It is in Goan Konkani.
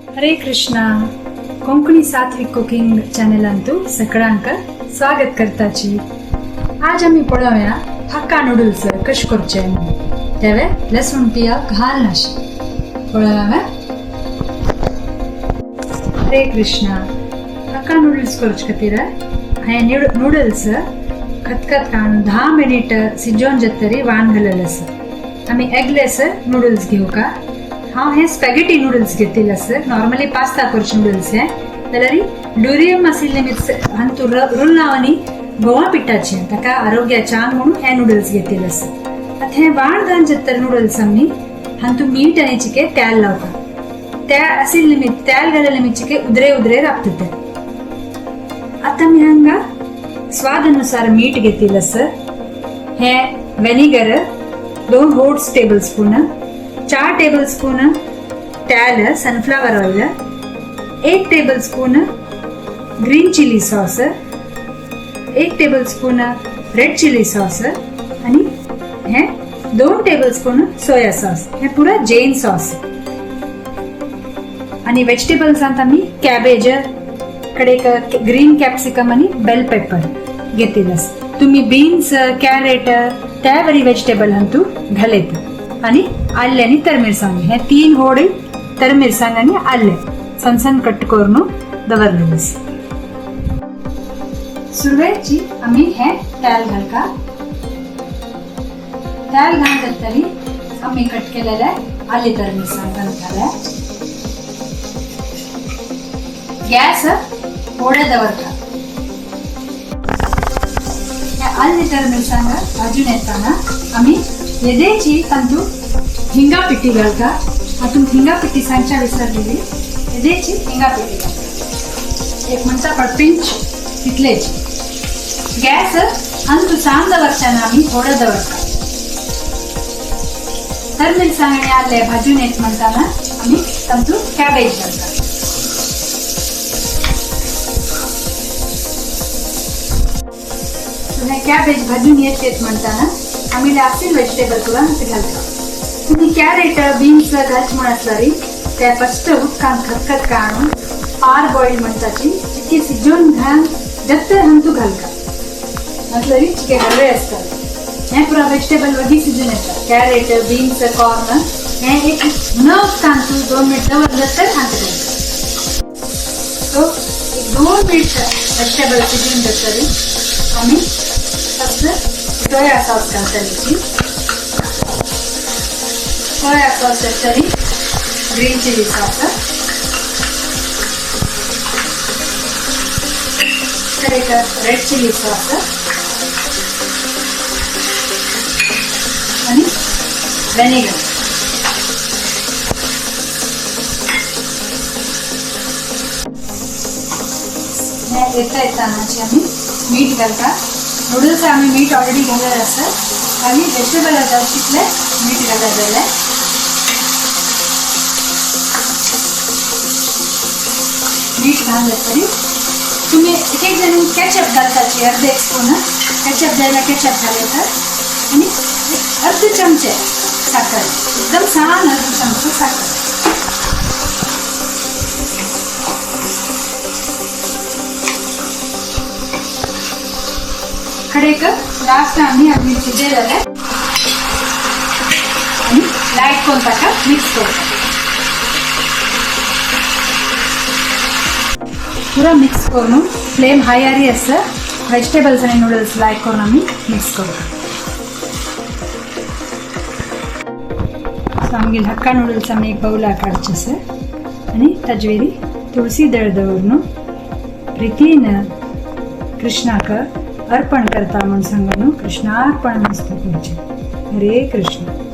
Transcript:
हरे कृष्णा। कोंकणी सात्विक कुकिंग चॅनलांतू सगळ्यांक स्वागत करताची। आज आमी पळोवया हक्का नूडल्स कशें करचे म्हणून, तेवे लसूण पिया घालनाशे पळोवया। हरे कृष्णा। हक्का नूडल्स करचे खातीर हांवें नूडल्स खतखत काडून 10 मिनिट शिजोवन जातरी वान घाललेले आसा। आमी एगलेस नूडल्स घेवका। हांव हे स्पॅगेटी नूडल्स घेतिल्ले आसा। नॉर्मली पास्ता करचे नूडल्स हे जाल्यार ड्युरियम आशिल्ले मिक्स हातूंत रुल्लांव आनी गोवा पिठाचे ताका आरोग्याच्या म्हणून हे नूडल्स घेतिल्ले आसा। आतां हे वाण घालून जातरी नूडल्स आमी हातूंत मीठ आनी चिके तेल लावता। त्या आशिल्ले मीठ तेल घालले मीठ चिके उदरे उदरे राबता ते। आतां आमी हांगा स्वाद अनुसार मीठ घेतिल्लें आसा। हे vinegar 2 होट्स table spoon, 4 table spoon तेल sunflower oil, 1 tablespoon green chilli sauce, 1 tablespoon red chilli sauce आनी हे 2 टेबल स्पून सोया सॉस। हे पुरा जैन सॉस। आनी वेजिटेबल्सांत आमी कॅबेज कडेक ग्रीन कॅप्सिकम आनी बेल पेपर घेतिल्ले आसा। तुमी बीन्स कॅरेट त्या बरी वेजिटेबल हातूंत घालयता। आनी आल्ले आनी तर मिरसांग हे 3 होडी तर मिरसांग आनी आल्ले सण सण कट करून दवरलेले आसा। सुरवेची आमी हे तेल घालता। तेल घालून जातरी आमी कट केलेले आल्ले तर मिरसांग घालतले। गॅस होडे दवरता। हे आल्ले तर मिरसांग भाजून येताना आमी येदेची तांतूत हिंगा पिठी घालता। हातूंत हिंगा पिठी सांगच्या विसरलेली, येदेची हिंगा पिठी घालता एक म्हणटा पण पिंच तितलेच। गॅस अंतू सान दवरच्यान आमी थोडे दवरता। तर मिरसांग आनी आल्ले भाजून येत म्हणटाना आमी तांतूत कॅबेज घालता। हे कॅबेज भाजून येत येत म्हणटाना आमी आसील वेजिटेबल करून घालता। तुमी कॅरेट बीन्स घालचे म्हूण आसल्यार ते फस्ट उदकान खतखत काडून पार बॉयल म्हणटाची चिके शिजोवन घालून जाता हातूंत घालता। म्हटल्यार चिके हरवे आसता। हें पुरा वेजिटेबल वगी शिजून येता। कॅरेट बीन्स कॉर्न हें एक न उदकान तूं 2 मिनट दवरलें तर हातूंत घालता। सो एक 2 मिनट वेजिटेबल शिजून जातरी आमी फक्त सोया सॉस घालतली। सोया सॉस घातली ग्रीन चिली सॉस एक रेड चिली सॉस आनी व्हिनेगर। हे येता येतानाची आमी मीठ घालता। नूडल्स आमी मीठ ऑलरेडी घाललेलें आसा आनी वेजिटेबल आसा तितलें मीठ घालता जाल्यार मीठ घालून जातरी तुमी एक एक जण केचप घालताची अर्द एक स्पून केचप जाल्यार केचप घालता आनी एक अर्द चमचे साखर, एकदम सान अर्द चमचो साखर। कडेक लास्ट आमी आमी शिजयलें जाल्यार आनी लायट करून ताका मिक्स करता। पुरा मिक्स करून फ्लेम हाय आरी आसा। वेजिटेबल्स आनी नूडल्स लायक करून आमी मिक्स करता। सो आमगेले हक्का नूडल्स आमी एक बावला काडचे आसा आनी ताजे तुळसी दळ दवरून प्रितीन कृष्णाक अर्पण करता म्हूण सांगून कृष्णार्पण मस्त करचें। हरे कृष्ण।